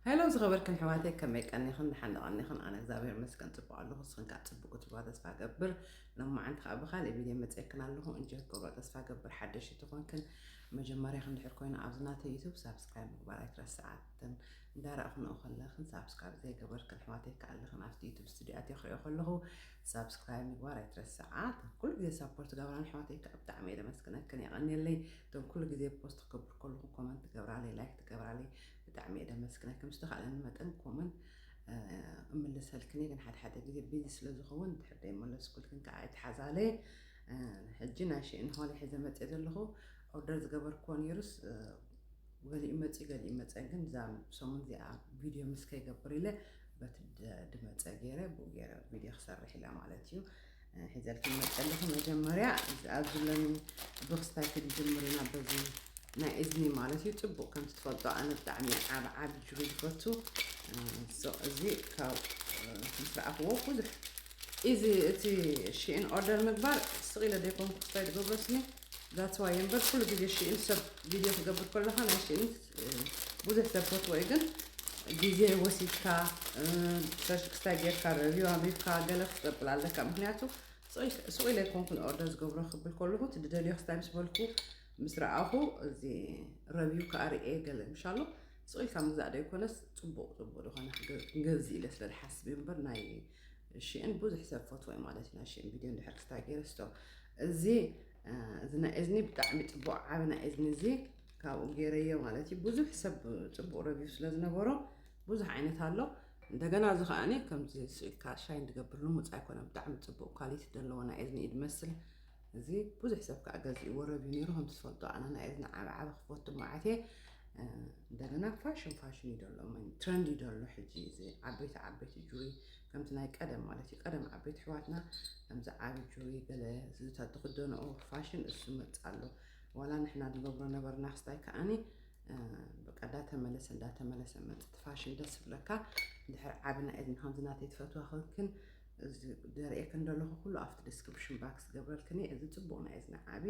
ሄሎ ዝኸበርክን ኣሕዋተይ፣ ከመይ ቀኒኽን? ደሓን ዶ ቀኒኽን? ኣነ እግዚኣብሔር ይመስገን ጽቡቕ ኣለኹ። ንስኽን ከኣ ጽቡቕ ክትብላ ተስፋ እገብር። ሎማዓንቲ ከኣ ብኻልእ ቪድዮ መጺኤክን ኣለኹ። እንጆይ ክትገብሮ ተስፋ እገብር። ሓደሽቲ ተኾንክን መጀመርያኽን እንድሕር ኮይኑ ኣብዚ ናተይ ዩቱብ ሳብስክራይብ ምግባር ኣይትረስዓ። እተን እንዳረኣኽንኦ ከለኽን ሳብስክራይብ ዘይገበርክን ኣሕዋተይ ከኣ ኣለኽን ኣብቲ ዩቱብ ስቱድዮ ኣትየ ክሪኦ ከለኹ ሳብስክራይብ ምግባር ኣይትረስዓ። ኩሉ ግዜ ሳፖርት ትገብራን ኣሕዋተይ ከኣ ብጣዕሚ እየ ደመስግነክን። የቐንየለይ። እቶም ኩሉ ግዜ ፖስት ክገብር ከለኹ ኮመንት ትገብራለይ፣ ላይክ ትገብራለይ፣ ብጣዕሚ እየ ደመስግነክን። ብዝተኻእለኒ መጠን ኮመንት እምልሰልክን እየ፣ ግን ሓደ ሓደ ግዜ ቢዚ ስለ ዝኸውን ድሕር ዘይመለስኩልክን ከዓ ኣይትሓዛለይ። ሕጂ ናይ ሽእን ሆሊ ሒዘ መፅእ ዘለኹ። ኦርደር ዝገበርክዎ ነይሩስ ገሊኡ መፅእ ገሊኡ መፀ፣ ግን እዛ ሰሙን እዚኣ ቪድዮ ምስ ከይገብር ኢለ በቲ ድ- ድመፀ ገይረ ብኡ ገይረ ቪድዮ ክሰርሕ ኢለ ማለት እዩ። ሒዘልክን መፀ ኣለኹ። መጀመርያ ኣብዚ ኣለኒ ብክስታይ ክንጅምር ኢና። በዚ ናይ እዝኒ ማለት እዩ። ፅቡቅ ከም ትፈልጦ ኣነ ብጣዕሚ ዓብ ዓብ ጁሪ ዝፈቱ። ሶ እዚ ካብ ምስ ረኣኽዎ ብዙሕ ኢዚ እቲ ሽእን ኦርደር ምግባር ስቕ ኢለ ደይኮንኩ ክስታይ ዝገብሮ ስኒ። ዛትስ ዋይ እምበር ኩሉ ግዜ ሽእን ሰብ ቪድዮ ክገብር ከለኻ ናይ ሽእን ብዙሕ ሰብ ፈትዎ እዩ፣ ግን ግዜ ወሲድካ ሰርች ክስታይ ጌርካ ረቪው ኣንቢብካ ገለ ክትገብር ኣለካ። ምክንያቱ ስቕ ኢለ ኣይኮንኩን ኦርደር ዝገብሮ ክብል ከለኹ እቲ ዝደልዮ ክስታይ ምስ በልኩ ምስ ረኣኹ እዚ ረቪው ከዓ ርኤ ገለ ምሻሎ ስቕ ኢልካ ምግዛእ ደይኮነስ ፅቡቕ ፅቡቕ ዝኾነ ክንገዝእ ኢለ ስለ ዝሓስብ እዩ እምበር ናይ ሽእን ብዙሕ ሰብ ፈትዎ እዩ ማለት እዩ። ናይ ሽእን ቪድዮ እንድሕር ክስታይ ገይረ ስቶ እዚ እዚ ናይ እዝኒ ብጣዕሚ ፅቡቕ ዓቢ ናይ እዝኒ እዚ ካብኡ ገይረዮ ማለት እዩ። ብዙሕ ሰብ ፅቡቕ ረቪው ስለ ዝነበሮ ብዙሕ ዓይነት ኣሎ። እንደገና እዚ ከዓኒ ከምዚ ስኢልካ ሻይን ዝገብር ልሙፅ ኣይኮነን። ብጣዕሚ ፅቡቕ ኳሊቲ ዘለዎ ናይ እዝኒ እዩ ዝመስል። እዚ ብዙሕ ሰብ ከዓ ገዚእዎ ረቪው ነይሩ። ከምቲ ትፈልጦ ኣነ ናይ እዝኒ ዓቢ ዓቢ ክፈቱ መዓት እየ። እንደገና ፋሽን ፋሽን እዩ ዘሎ፣ ትረንድ እዩ ዘሎ ሕጂ። እዚ ዓበይቲ ዓበይቲ ጁሪ ከምቲ ናይ ቀደም ማለት እዩ። ቀደም ዓበይቲ ኣሕዋትና ከምዚ ዓቢ ጁሪ ገለ ዝታት ዝኽደንኦ ፋሽን እሱ መጽእ ኣሎ። ዋላ ንሕና ንገብሮ ነበርና ክስታይ ከዓኒ በቃ እንዳተመለሰ እንዳተመለሰ መጽእ። እቲ ፋሽን ደስ ዝብለካ እንድሕር ዓቢ ናይ እዝኒ ከምዚ ናተይ ትፈትዋ ኮንክን እዚ ደርእየክን ዘለኹ ኩሉ ኣብቲ ዲስክሪፕሽን ባክስ ገብረልክን እየ። እዚ ጽቡቕ ናይ እዝኒ ዓቢ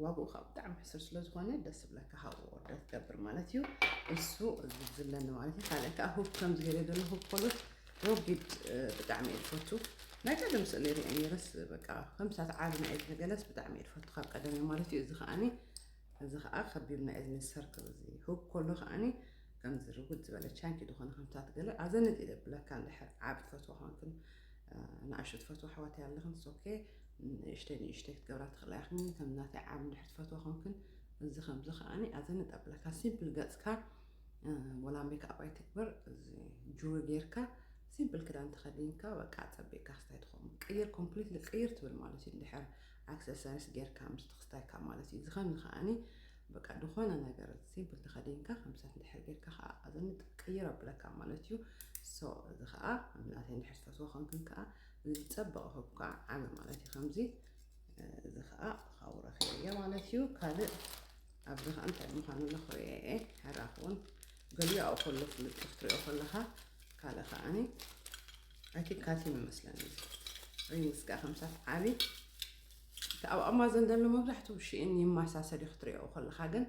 ዋግኡ ከዓ ብጣዕሚ ሕስር ስለ ዝኾነ ደስ ዝብለካ ካብኡ ኦርደር ትገብር ማለት እዩ። እሱ እዚ ዝብለኒ ማለት እዩ። ካልእ ከዓ ሁክ ከምዚ ገለ ዘሎ ሁክ ኮሎት ረጒድ ብጣዕሚ እየ ዝፈቱ። ናይ ቀደም ስእሊ ሪአ ነይረስ በቃ ከምሳት ዓቢ ናይ እዝኒ ገለስ ብጣዕሚ እየ ዝፈቱ ካብ ቀደም ማለት እዩ። እዚ ከዓኒ እዚ ከዓ ከቢብ ናይ እዝኒ ሰርክል እዚ ሁክ ኮሎ ከዓኒ ከምዚ ርጉድ ዝበለ ቻንኪ ዝኾነ ከምታት ገለ ኣዘንጥ እዩ ዘብለካ። እንድሕር ዓቢ ትፈትዋ ኮንክን ንኣሽቱ ትፈትዋ ኣሕዋተይ ኣለኽን ሶኬ ንእሽተይ ንእሽተይ ክትገብራ ትኽእላ ኢኽን። ከም ናተይ ዓቢ እንድሕር ትፈትዋ ኮንክን እዚ ከምዚ ከዓኒ ኣዘንጥ ኣብለካ። ሲምፕል ገጽካ ወላ ሜክኣፕ ኣይትግበር፣ እዚ ጁሪ ጌርካ ሲምፕል ክዳን ተኸዲንካ በቃ ጸቢቕካ ክስታይ ትኸውን። ቅይር ኮምፕሊትሊ ቅይር ትብል ማለት እዩ። እንድሕር ኣክሰሰሪስ ጌርካ ምስ ትኽስታይካ ማለት እዩ። እዚ ከምዚ ከዓኒ በቃ ዝኾነ ነገር ሲምፕል ተኸዲንካ ከምሳት እንድሕር ጌርካ ከዓ ኣዘንጥ ቅይር ኣብለካ ማለት እዩ። ሶ እዚ ከዓ ናተይ እንድሕር ትፈትዎ ኮንክን ከዓ ዝጸበቐ ህብ ከዓ ዓቢ ማለት እዩ። ከምዚ እዚ ከዓ ብኻቡ ረኺበዮ ማለት እዩ። ካልእ ኣብዚ ከዓ እንታይ ምዃኑ ኣሎ ክርእዮ እየ። ሕራኽ እውን ገሊኡ ኣብኡ ከሎ ፍልጥ ክትሪኦ ከለኻ ካልእ ከዓኒ ኣይ ቲንክ ካቲም ይመስለኒ። ሪንግስ ከዓ ከምሳት ዓቢ እቲ ኣብ ኣማዘን ዘሎ መብዛሕትኡ ሽእን ይመሳሰል እዩ ክትሪኦ ከለኻ፣ ግን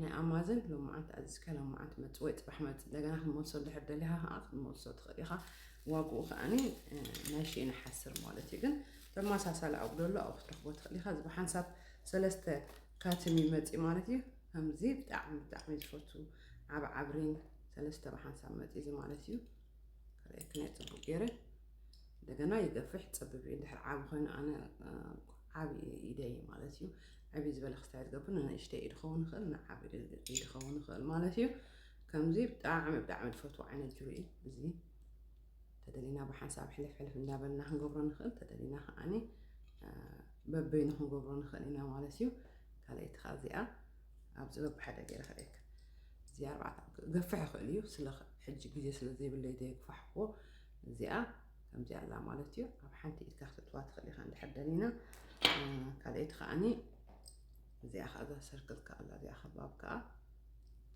ናይ ኣማዘን ሎማዓንቲ ኣዚዝካ ሎማዓንቲ መጽእ ወይ ጽባሕ መጽእ እንደገና ክትመልሶ እንድሕር ደሊኻ ከዓ ክትመልሶ ትኽእል ኢኻ። ዋግኡ ከዓኒ ናይ ሽእን ይሓስር ማለት እዩ፣ ግን ተመሳሳሊ ኣብኡ ዘሎ ኣብኡ ክትረኽቦ ትኽእል ኢኻ። እዚ ብሓንሳብ ሰለስተ ካትም ይመጽእ ማለት እዩ። ከምዚ ብጣዕሚ ብጣዕሚ ዝፈቱ ዓብ ዓብ ሪንግ ሰለስተ ብሓንሳብ መጽእ እዚ ማለት እዩ። ከርእየክን እየ ጽቡቕ ገይረ። እንደገና ይገፍሕ ጽብብ እዩ። እንድሕር ዓቢ ኮይኑ ኣነ ዓቢ ኢደይ ማለት እዩ። ዕብይ ዝበለ ክስታይ ዝገብር ንንእሽተይ ኢድ ክኸውን ይኽእል ንዓቢ ኢድ ክኸውን ይኽእል ማለት እዩ። ከምዚ ብጣዕሚ ብጣዕሚ ዝፈትዎ ዓይነት ጁሪ እዩ እዚ። ተደሊና ብሓንሳብ ሕልፍ ሕልፍ እንዳበልና ክንገብሮ ንኽእል፣ ተደሊና ከዓኒ በበይኑ ክንገብሮ ንኽእል ኢና ማለት እዩ። ካልኣይቲ ከዓ እዚኣ ኣብዚ በብሓደ ገይረ ከርእየካ። እዚ ኣርባዕተ ክገፍሕ ይኽእል እዩ። ስለ ሕጂ ግዜ ስለ ዘይብለይ ዘየግፋሕክዎ እዚኣ ከምዚኣ ኣላ ማለት እዩ። ኣብ ሓንቲ ኢድካ ክተእትዋ ትኽእል ኢኻ እንድሕር ደሊና። ካልኣይቲ ከዓኒ እዚኣ ከዓ እዛ ሰርክል ከዓ ኣላ እዚኣ ከባብ ከዓ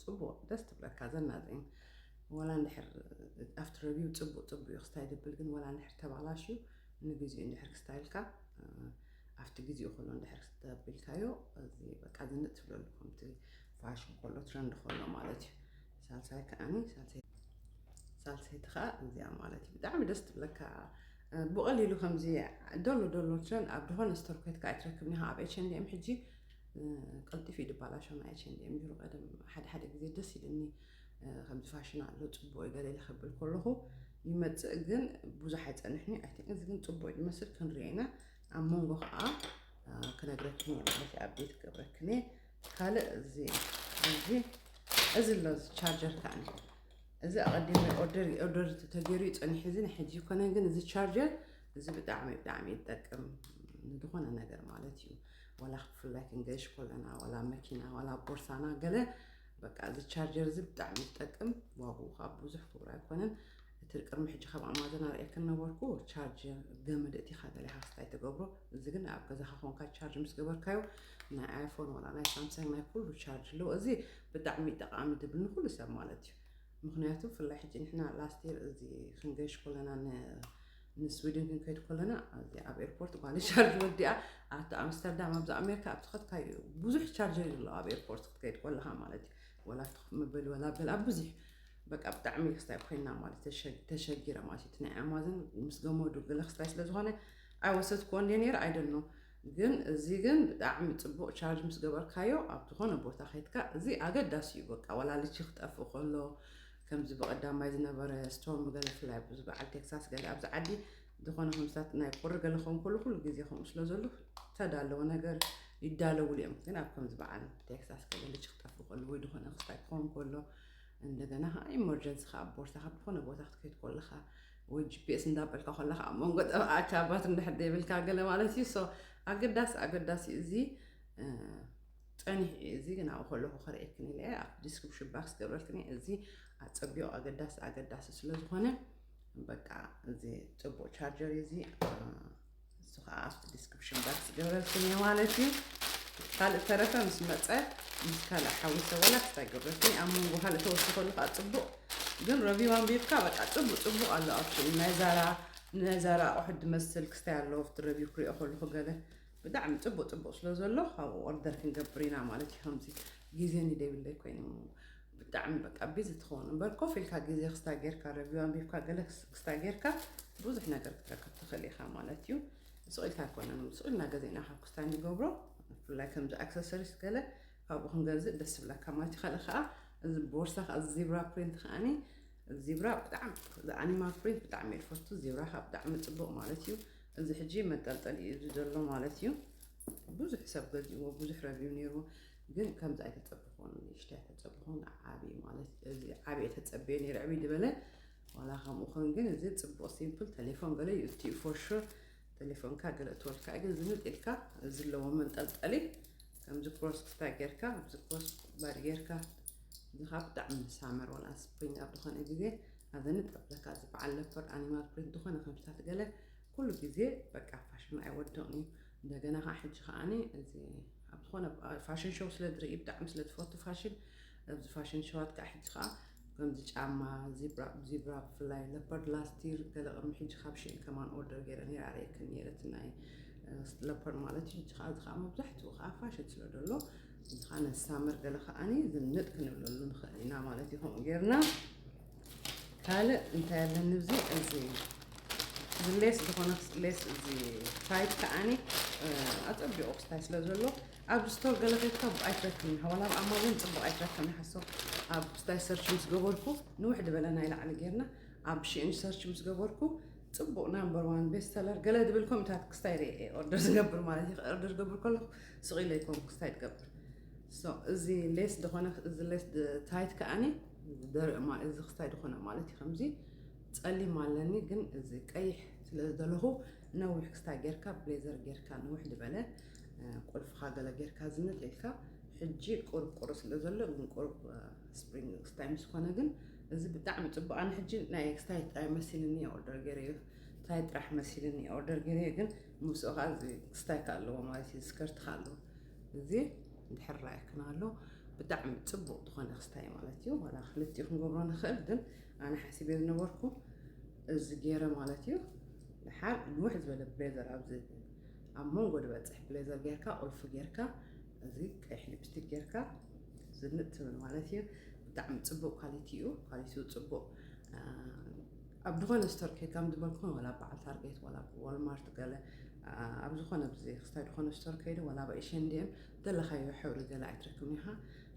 ጽቡቕ ደስ ትብለካ ዘናጽን ወላ እንድሕር ኣብቲ ረቪው ጽቡቕ ጽቡቕ እዩ ክስታይ ድብል ግን ወላ እንድሕር ተባላሽዩ ንግዜኡ እንድሕር ክስታይልካ ኣብቲ ግዜኡ ከሎ እንድሕር ክስተብልካዮ እዚ በቃ ዝንጥ ትብለሉ ከምቲ ፋሽን ከሎ ትረንድ ከሎ ማለት እዩ። ሳልሳይ ከዓኒ ሳልሳይ ሳልሰይቲ ከዓ እዚኣ ማለት እዩ። ብጣዕሚ ደስ ትብለካ። ብቐሊሉ ከምዚ ደሎ ደሎ ቸን ኣብ ዝኾነ ስቶር ኮይትካ ኣይትረክብን ኢኻ። ኣብ ኤች ኤንድ ኤም ሕጂ ቀልጢፉ እዩ ድባላሾ ናይ ኤች ኤንድ ኤም ቢሮ። ቀደም ሓደ ሓደ ግዜ ደስ ኢልኒ፣ ከምዚ ፋሽን ኣሎ ጽቡቕ እዩ ገለ ኢለ ከብል ከለኹ ይመጽእ፣ ግን ብዙሕ ኣይጸንሕኒ። ኣይ ቲንክ እዚ ግን ጽቡቕ እዩ ዝመስል። ክንሪኦ ኢና። ኣብ መንጎ ከዓ ክነግረክን እየ ማለት እዩ። ኣፕዴት ክገብረክን እየ። ካልእ እዚ እዚ እዚ ኣሎ፣ እዚ ቻርጀር ከዓ እዚ ኣቐዲመ ኦርደር ኦርደር ተገይሩ እዩ ጸኒሑ። እዚ ንሕጂ ይኮነን፣ ግን እዚ ቻርጀር እዚ ብጣዕሚ ብጣዕሚ ይጠቅም ንዝኾነ ነገር ማለት እዩ። ዋላ ብፍላይ ክንገሽ ከለና፣ ዋላ መኪና፣ ዋላ ቦርሳና ገለ፣ በቃ እዚ ቻርጀር እዚ ብጣዕሚ ይጠቅም። ዋግኡ ከዓ ብዙሕ ክቡር ኣይኮነን። እቲ ቅድሚ ሕጂ ካብ ኣማዞን ኣርእየክን ነበርኩ፣ ቻርጀር ገመድ እቲኻ ገለ ኢኻ ክስታይ ትገብሮ። እዚ ግን ኣብ ገዛኻ ኮንካ ቻርጅ ምስ ገበርካዮ ናይ ኣይፎን ዋላ ናይ ሳምሰንግ ናይ ኩሉ ቻርጅ ኣለዎ። እዚ ብጣዕሚ ጠቓሚ ድብል ንኩሉ ሰብ ማለት እዩ። ምኽንያቱ ብፍላይ ሕጂ ንሕና ላስት የር እዚ ክንገሽ ከለና ን- ንስዊድን ክንከይድ ከለና፣ እዚ ኣብ ኤርፖርት ጓል ቻርጅ ወዲኣ፣ ኣብቲ ኣምስተርዳም ኣብዚ ኣሜሪካ ኣብ ትኸድካዩ ብዙሕ ቻርጀር ኣሎ። ኣብ ኤርፖርት ክትከይድ ከለኻ ማለት እዩ፣ ወላ ኮፍ መበሊ ወላ ገለ ኣብ ብዙሕ፣ በቃ ብጣዕሚ ክስታይ ኮይና ማለት ተሸ- ተሸጊረ ማለት እዩ። እቲ ናይ ኣማዞን ምስ ገመዱ ገለ ክስታይ ስለ ዝኾነ ኣይወሰድኩዎን እየ ነይረ። ኣይ ዶንት ኖ፣ ግን እዚ ግን ብጣዕሚ ጽቡቕ። ቻርጅ ምስ ገበርካዮ ኣብ ዝኾነ ቦታ ከይድካ፣ እዚ ኣገዳሲ እዩ። በቃ ዋላ ልቺ ክጠፍእ ከሎ፣ ከምዚ ብቐዳማይ ዝነበረ ስቶርም ገለ፣ ብፍላይ ኣብዚ በዓል ቴክሳስ ገለ ኣብዚ ዓዲ ዝኾነ ከምስታት ናይ ቁሪ ገለ ክኸውን ከሎ፣ ኩሉ ግዜ ከምኡ ስለ ዘሎ ዝተዳለወ ነገር ይዳለውሉ እዮም። ግን ኣብ ከምዚ በዓል ቴክሳስ ገለ ልቺ ክጠፍእ ከሎ ወይ ዝኾነ ክስታይ ክኸውን ከሎ፣ እንደገና ከዓ ኢመርጀንሲ ከዓ ኣብ ቦርሳኻ ብዝኾነ ቦታ ክትከይድ ከለኻ ወይ ጂ ፒ ኤስ እንዳበልካ ከለኻ ኣብ መንጎ ጠብዓካ ባትሪ እንድሕር ዘይብልካ ገለ ማለት እዩ። ሶ ኣገዳሲ ኣገዳሲ እዩ እዚ፣ እ፣ ጸኒሑ እዩ። እዚ ግን ኣብኡ ከለኹ ከርእየክን ኢለ እየ፣ ኣብ ዲስክሪፕሽን ባክስ ገብረልክን እየ። እዚ ኣጸቢቑ ኣገዳሲ ኣገዳሲ ስለ ዝኾነ፣ በቃ እዚ ጽቡቕ ቻርጀር እዩ። እዚ፣ እ፣ እሱ ከዓ ኣብቲ ዲስክሪፕሽን ባክስ ገብረልክን እየ ማለት እዩ። ካልእ ተረፈ ምስ መጸ ምስ ካልእ ሓዊሰ ወላ ክስታይ ገብረልክን እየ። ኣብ መንጎ ካልእ ተወስኸሉ ከዓ ጽቡቕ፣ ግን ረቪው ኣንቢብካ በቃ ጽቡቕ ጽቡቕ ኣሎ። ኣብቲ ናይ ዛራ ናይ ዛራ ኣቑሑት ዝመስል ክስታይ ኣሎ፣ ኣብቲ ረቪው ክሪኦ ከለኹ ገለ ብጣዕሚ ጽቡቕ ጽቡቕ ስለ ዘሎ ካብኡ ኦርደር ክንገብር ኢና ማለት እዩ። ከምዚ ግዜ ንደይብለይ ኮይኑ ብጣዕሚ በቃ ቢዚ ትኸውን እምበር ኮፍ ኢልካ ግዜ ክስታይ ጌርካ ረቪው ኣንቢብካ ገለ ክስ- ክስታይ ጌርካ ብዙሕ ነገር ክትረክብ ትኽእል ኢኻ ማለት እዩ። ስቕ ኢልካ ኣይኮነን፣ ስቕ ኢልና ገዚእና ካብ ክስታይ ንገብሮ፣ ብፍላይ ከምዚ ኣክሰሰሪስ ገለ ካብኡ ክንገዝእ ደስ ዝብለካ ማለት እዩ። ካልእ ከዓ እዚ ቦርሳ ከዓ እዚ ዚብራ ፕሪንት ከዓኒ፣ ዚብራ ብጣዕሚ፣ እዚ ኣኒማል ፕሪንት ብጣዕሚ እየ ዝፈቱ። ዚብራ ከዓ ብጣዕሚ ጽቡቕ ማለት እዩ። እዚ ሕጂ መንጠልጠሊ እዩ እዚ ዘሎ ማለት እዩ። ብዙሕ ሰብ ገዚእዎ፣ ብዙሕ ረቪው ነይርዎ፣ ግን ከምዚ ኣይተጸበኹን፣ ንእሽተይ ኣይተጸበኹን፣ ዓብዪ ማለት እዚ ዓብዪ እየ ተጸበየ ነይረ፣ ዕብይ ዝበለ። ዋላ ከምኡ ኾን ግን እዚ ጽቡቕ ሲምፕል ቴሌፎን ገለ እዩ እቲ ፎር ሹር። ቴሌፎንካ ገለ እትወልካ ግን ዝንጥ ኢልካ እዚ ኣለዎ መንጠልጠሊ፣ ከምዚ ክሮስ ክስታይ ጌርካ፣ ኣብዚ ክሮስ ባድ ጌርካ፣ እዚ ኸዓ ብጣዕሚ ሳመር ዋላ ስፕሪንግ ኣብ ዝኾነ ግዜ ኣብ ዘንጥ ኣብለካ፣ እዚ በዓል ለፐርድ ኣኒማል ፕሪንት ዝኾነ ከምስታት ገለ ኩሉ ግዜ በቃ ፋሽን ኣይወድቕን እዩ። እንደገና ከዓ ሕጂ ከዓኒ እዚ ኣብ ዝኾነ ፋሽን ሾው ስለ ዝርኢ ብጣዕሚ ስለ ዝፈቱ ፋሽን፣ ኣብዚ ፋሽን ሾዋት ከዓ ሕጂ ከዓ ከምዚ ጫማ ዚብራ ዚብራ ብፍላይ ለፐርድ ላስት ይር ገለ ቅድሚ ሕጂ ካብ ሽን ከማን ኦርደር ገይረ ነይረ ኣርእየክን ነይረ እቲ ናይ ለፐርድ ማለት እዩ። ሕጂ ከዓ እዚ ከዓ መብዛሕትኡ ከዓ ፋሽን ስለ ዘሎ እዚ ከዓ ነዚ ሳመር ገለ ከዓኒ ዝንጥ ክንብለሉ ንኽእል ኢና ማለት እዩ። ከምኡ ጌርና ካልእ እንታይ ኣለኒ እዚ እዚ እዚ ሌስ ዝኾነ ሌስ እዚ ታይት ከዓኒ ኣፀቢቑ ክስታይ ስለ ዘሎ ኣብ ስቶር ገለ ከይድካ ኣይትረክብን ኢኻ፣ ዋላ ኣብ ኣማዞን ፅቡቕ ኣይትረክብን ኢኻ። ሶ ኣብ ክስታይ ሰርች ምስ ገበርኩ ንውሕ ዝበለ ናይ ላዕሊ ጌርና ኣብ ሽእን ሰርች ምስ ገበርኩ ፅቡቕ ናምበር ዋን ቤስት ሰለር ገለ ዝብል ኮምታት ክስታይ ርኤ ኦርደር ዝገብር ማለት እዩ። ኦርደር ዝገብር ከለኹ ስቕ ኢለ ይኮን ክስታይ ትገብር። ሶ እዚ ሌስ ዝኾነ እዚ ሌስ ታይት ከዓኒ ደርቕ ማ እዚ ክስታይ ዝኾነ ማለት እዩ። ከምዚ ጸሊም ኣለኒ ግን እዚ ቀይሕ ስለ ዝደለኹ ነዊሕ ክስታይ ጌርካ ብሌዘር ጌርካ ንውሕ ዝበለ ቁልፍኻ ገለ ጌርካ ዝንጥ ኢልካ ሕጂ ቁሩብ ቁሩብ ስለ ዘሎ ግን ቁሩብ ስፕሪንግ ክስታይ ምስ ኮነ ግን እዚ ብጣዕሚ ጽቡቕ። ኣነ ሕጂ ናይ ክስታይ ጥራይ መሲልኒ እየ ኦርደር ገይረዮ፣ ክስታይ ጥራሕ መሲልኒ እየ ኦርደር ገይረዮ ግን ምስኡ ከዓ እዚ ክስታይ ከ ኣለዎ ማለት እዩ፣ ስከርት ከ ኣለዎ። እዚ እንድሕር ርኣየክን ኣሎ ብጣዕሚ ጽቡቕ ዝኾነ ክስታይ ማለት እዩ። ዋላ ክልቲኡ ክንገብሮ ንኽእል ግን ኣነ ሓሲበ ዝነበርኩ እዚ ገይረ ማለት እዩ። ድሓር ንውሕ ዝበለ ብሌዘር ኣብዚ ኣብ መንጎ ዝበጽሕ ብሌዘር ጌርካ ቁልፊ ጌርካ እዚ ቀይሕ ሊፕስቲክ ጌርካ ዝንጥ ትብል ማለት እዩ። ብጣዕሚ ጽቡቕ ኳሊቲ እዩ። ኳሊቲኡ ጽቡቕ ኣብ ዝኾነ ስቶር ከይድ ከም ዝበልኩን፣ ዋላ በዓል ታርጌት፣ ዋላ ዋልማርት፣ ገለ ኣብ ዝኾነ ብዚ ክስታይ ዝኾነ ስቶር ከይደ፣ ዋላ በእሸንዲም ዘለኻዮ ሕብሪ ገለ ኣይትረክብን ኢኻ።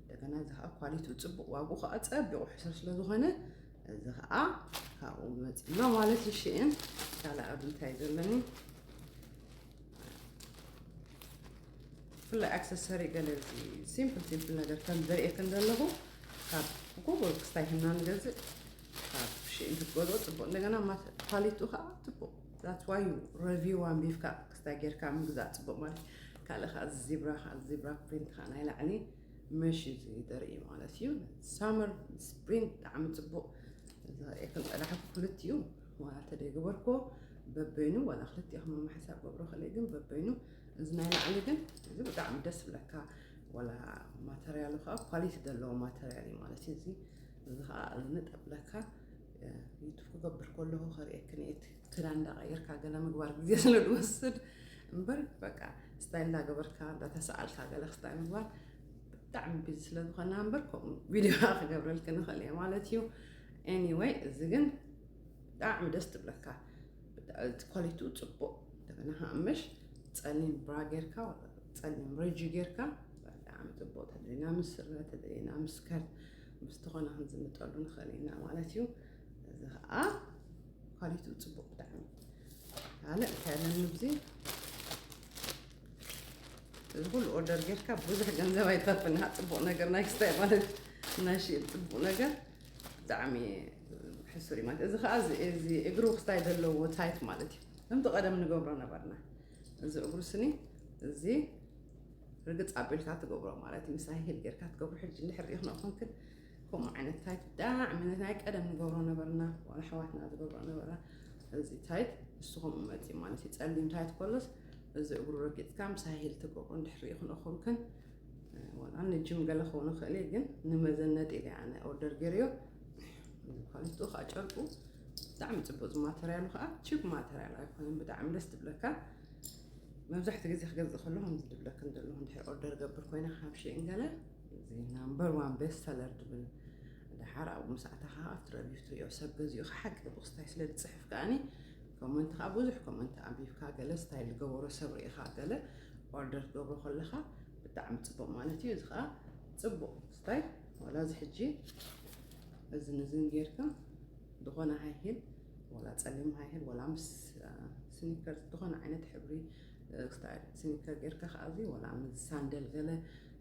እንደገና እዚ ከዓ ኳሊቲኡ ፅቡቅ፣ ዋግኡ ከዓ ፀቢቁ ሕሱር ስለዝኾነ እዚ ከዓ ካብኡ መፂና ማለት እዩ። ሽእን ካልእ ኣብ እንታይ ዘለኒ ብፍላይ ኣክሰሰሪ ገለ እዚ ሲምፕል ሲምፕል ነገር ከም ዘርእየክን ዘለኹ ካብ ጉግል ክስታይ ህና ንገዝእ ካብ ሽእን ክትገዝኦ ፅቡቅ። እንደገና ኳሊቲኡ ከዓ ፅቡቅ። That's why review ኣንቢብካ ክስታይ ጌርካ ምግዛእ ፅቡቅ ማለት እዩ። ካልእ ከዓ እዚ ዚብራ ከዓ ዚብራ ፕሪንት ከዓ ናይ ላዕሊ መሽ እዩ ዘርኢ ማለት እዩ። ሳመር ስፕሪንግ ብጣዕሚ ፅቡቅ። እዚ ከርእየክን ፀናሕኩ ክልቲኡ ዋላ ተደይገበርኮ በበይኑ ዋላ ክልቲኡ ክመማሕሳ ገብሮ ከለይ ግን በበይኑ። እዚ ናይ ላዕሊ ግን እዚ ብጣዕሚ ደስ ብለካ። ዋላ ማተርያሉ ከዓ ኳሊቲ ዘለዎ ማተርያል እዩ ማለት እዩ። እዚ እዚ ከዓ ዝንጠብለካ ዩቱብ ክገብር ከለኹ ከርእየክን እቲ ክዳን እንዳቀየርካ ገለ ምግባር ግዜ ስለ ዝወስድ እምበር በቃ ስታይል እንዳገበርካ እንዳተሰኣልካ ገለ ክስታይ ምግባር ብጣዕሚ ቢዚ ስለ ዝኾና እምበር ከምኡ ቪድዮ ክገብረልክን ንኽእል እየ ማለት እዩ። Anyway እዚ ግን ብጣዕሚ ደስ ትብለካ። ኳሊቲኡ ፅቡቅ። እንደገና ሃምሽ ፀሊም ብራ ጌርካ ጸሊም ረጂ ጌርካ ብጣዕሚ ፅቡቅ። ተደሊና ምስ ስረ ተደሊና ምስ ስከርት ምስ ዝኾነ ክንዝንጠሉ ንኽእል ኢና ማለት እዩ። እዚ ከዓ ኳሊቲኡ ፅቡቅ ብጣዕሚ። ካልእ እንታይ ኣለኒ ኣብዚ እዚ ኩሉ ኦርደር ጌርካ ብዙሕ ገንዘብ ኣይተርፍን። ጽቡቅ ነገር ናይ ክስታይ ማለት ናይ ሽል ጽቡቅ ነገር ብጣዕሚ ሕሱር እዩ ማለት እዚ ከዓ እዚ እግሩ ክስታይ ዘለዎ ታይት ማለት እዩ። ከምቲ ቀደም ንገብሮ ነበርና። እዚ እግሩ ስኒ እዚ ርግፅ ኣቢልካ ትገብሮ ማለት እዩ። ምሳይ ሂል ጌርካ ትገብሮ ሕጂ እንድሕር ሪኢኽና ኮንክን ከምኡ ዓይነት ታይት ብጣዕሚ ናይ ቀደም ንገብሮ ነበርና ዋላ ኣሕዋትና ዝገብሮ ነበራ። እዚ ታይት ንሱ ከምኡ መፅእ ማለት እዩ። ፀሊም ታይት ኮሎስ እዚ እግሩ ረጊፅካ ምሳይ ሂል ትገብሮ እንድሕር ሪኢኽና ኮንክን ዋላ ንጅም ገለ ክኸውን ይኽእል እዩ ግን ንመዘነጢ ኢለ ኣነ ኦርደር ገይረዮ። ኳሊቲኡ ከዓ ጨርቁ ብጣዕሚ ፅቡቅ እዚ ማተርያሉ ከዓ ቺፕ ማተርያል ኣይኮነን ብጣዕሚ ደስ ትብለካ። መብዛሕትኡ ግዜ ክገዝእ ከለኹ ከምዚ ዝብለክን ዘለኹ እንድሕር ኦርደር ገብር ኮይነ ካብ ሽእን ገለ እዚ ናምበር ዋን ቤስት ሰለር ድብል ድሓር ኣብኡ ምስ ኣተኻ ኣብቲ ረቪው ትሪኦ ሰብ ገዚኡ ሓቂ ብክስታይ ስለ ዝፅሕፍ ከኣኒ ኮመንት ከዓ ብዙሕ ኮመንት ኣንቢብካ ገለ ስታይል ዝገበሮ ሰብ ርኢኻ ገለ ኦርደር ትገብሮ ከለኻ ብጣዕሚ ፅቡቅ ማለት እዩ። እዚ ከዓ ፅቡቅ ስታይል ዋላ እዚ ሕጂ እዚ ንዝን ጌርካ ዝኾነ ሃይሂል ዋላ ፀሊም ሃይሂል ዋላ ምስ ስኒከር ዝኾነ ዓይነት ሕብሪ ስታይል ስኒከር ጌርካ ከዓዚ ዋላ ምስ ሳንደል ገለ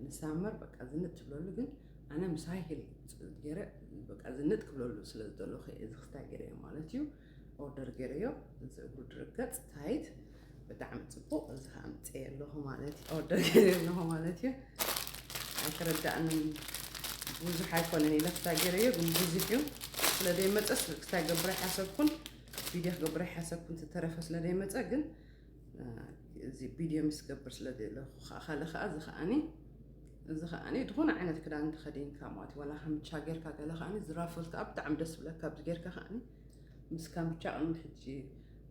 ንሳመር በቃ ዝንጥ ትብለሉ ግን ኣነ ምስ ሃይሂል ገይረ በቃ ዝንጥ ክብለሉ ስለ ዝደለኹ እዚ ክስታይ ገይረዮ ማለት እዩ። ኦርደር ገይረዮ እዚ እግሩ ድርገፅ ታይት ብጣዕሚ ፅቡቅ እዚ ከዓ ምፅእ ኣለኹ ማለት እዩ። ኦርደር ገይረ ኣለኹ ማለት እዩ። ኣይተረዳእንን ብዙሕ ኣይኮነን ኢለ ክስታይ ገይረዮ ግን ብዙሕ እዩ ስለ ዘይመፀ ክስታይ ገብረ ሓሰብኩን ቪድዮ ክገብረ ሓሰብኩን ዝተረፈ ስለ ዘይመፀ ግን እዚ ቪድዮ ምስ ገብር ስለ ዘለኹ ከዓ ካልእ ከዓ እዚ ከዓኒ እዚ ከዓኒ ዝኾነ ዓይነት ክዳን ተኸዲንካ ማለት ዋላ ከምቻ ጌርካ ገለ ከዓኒ ዝራፍል ከዓ ብጣዕሚ ደስ ዝብለካ ኣብዚ ጌርካ ከዓኒ ምስ ከምቻ ቅድሚ ሕጂ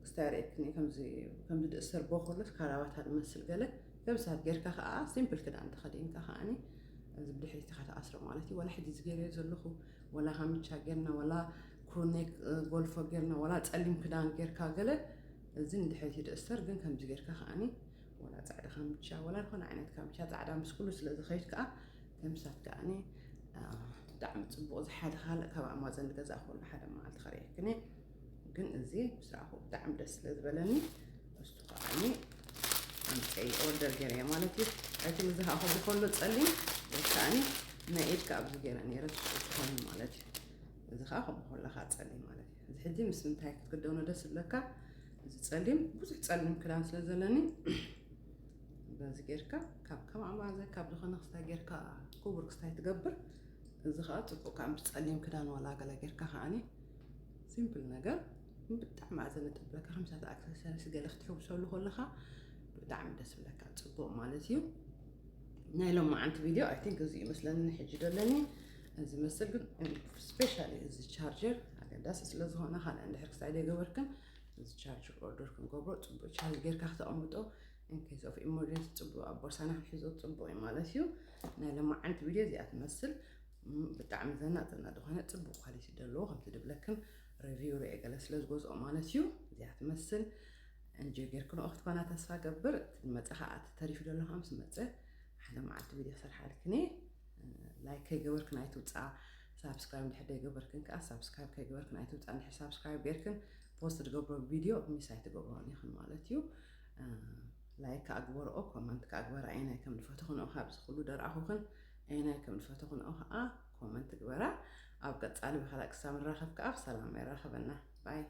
ክስታይ ርእየክኒ ከምዚ ከምዚ ድእሰር ቦ ከሎስ ካራባታ ዝመስል ገለ ከምሳት ጌርካ ከዓ ሲምፕል ክዳን ተኸዲንካ ከዓኒ እዚ ብድሕሪት ኢኻ ትኣስሮ ማለት እዩ። ዋላ ሕጂ ዝገይረዮ ዘለኹ ዋላ ከምቻ ጌርና ዋላ ክሩኔክ ጎልፎ ጌርና ዋላ ፀሊም ክዳን ጌርካ ገለ እዚ ንድሕሪት ይድእሰር ግን ከምዚ ጌርካ ከዓኒ ዋላ ፃዕዳ ካምቻ ዋላ ዝኾነ ዓይነት ካምቻ ፃዕዳ ምስ ኩሉ ስለ ዝኸይድ ከዓ ከምሳት ከዓኒ ብጣዕሚ ፅቡቅ እዚ ሓደ ካልእ ካብ ኣማዘን ዝገዛእ ከሎ ሓደ መዓልቲ ከርእየክኒ ግን እዚ ምስ ረኣኹ ብጣዕሚ ደስ ስለ ዝበለኒ እሱ ከዓኒ ኣምፀይ ኦርደር ገይረዮ ማለት እዩ። እቲ እዚ ከዓ ከምኡ ከሎ ፀሊም ወሳኒ ናይ ኢድ ከዓ ኣብዚ ገይረ ነይረ ትኾኑ ማለት እዩ። እዚ ከዓ ከምኡ ከሎ ከዓ ፀሊም ማለት እዩ። እዚ ሕጂ ምስ ምንታይ ክትክደኖ ደስ ዝብለካ እዚ ፀሊም ብዙሕ ፀሊም ክዳን ስለ ዘለኒ በዚ ጌርካ ካብ ከም ኣማዘ ካብ ዝኾነ ክስታይ ጌርካ ክቡር ክስታይ ትገብር። እዚ ከዓ ፅቡቅ ካብ ምስ ፀሊም ክዳን ዋላ ገለ ጌርካ ከዓኒ ሲምፕል ነገር ብጣዕሚ ኣዘነ ጠብለካ ከምሳት ኣክሰሰሪስ ገለ ክትሕውሰሉ ከለካ ብጣዕሚ ደስ ብለካ ፅቡቅ ማለት እዩ። ናይ ሎማዓንቲ ቪድዮ ኣይ ቲንክ እዚ ይመስለኒ ሕጂ ደለኒ ዝመስል ግን ስፔሻሊ እዚ ቻርጀር ኣገዳሲ ስለ ዝኾነ ካልእ እንድሕር ክሳይ ዘይገበርክን እዚ ቻርጀር ኦርደር ክንገብሮ ፅቡቅ ቻርጅ ጌርካ ክተቐምጦ ኢንኬስ ኦፍ ኢመርጀንሲ ፅቡቅ ኣብ ቦርሳና ክንሕዞ ፅቡቅ እዩ ማለት እዩ። ናይ ሎማዓንቲ ቪድዮ እዚኣ ትመስል። ብጣዕሚ ዘናጥ ዘናጥ ዝኾነ ፅቡቅ ኳሊቲ ዘለዎ ከምቲ ድብለክን ሪቪው ርኤ ገለ ስለ ዝገዝኦ ማለት እዩ። እዚኣ ትመስል እንጆ ጌርክንኦ ክትኮና ተስፋ ገብር። እቲ ዝመፀ ከዓ እቲ ተሪፉ ዘሎ ከዓ ምስ መፀ ሓደ መዓልቲ ቪድዮ ክሰርሓልክን እየ። ላይክ ከይገበርክን ኣይትውፃ። ሳብስክራይብ እንድሕር ዘይገበርክን ከዓ ሳብስክራይብ ከይገበርክን ኣይትውፃ። እንድሕር ሳብስክራይብ ጌርክን ፖስት ዝገብሮ ቪድዮ ሚስ ኣይትገብሮን ኢኽን ማለት እዩ። ላይክ ከዓ ግበርኦ፣ ኮመንት ከዓ ግበራ። ኣየናይ ከም ዝፈተኹንኦ ካብዚ ኩሉ ደርኣኹኽን ኣየናይ ከም ዝፈተኹንኦ ከዓ ኮመንት ግበራ። ኣብ ቀፃሊ ብካልእ ክሳብ ንራኸብ ከዓ ብሰላም የራኸበና። ባይ።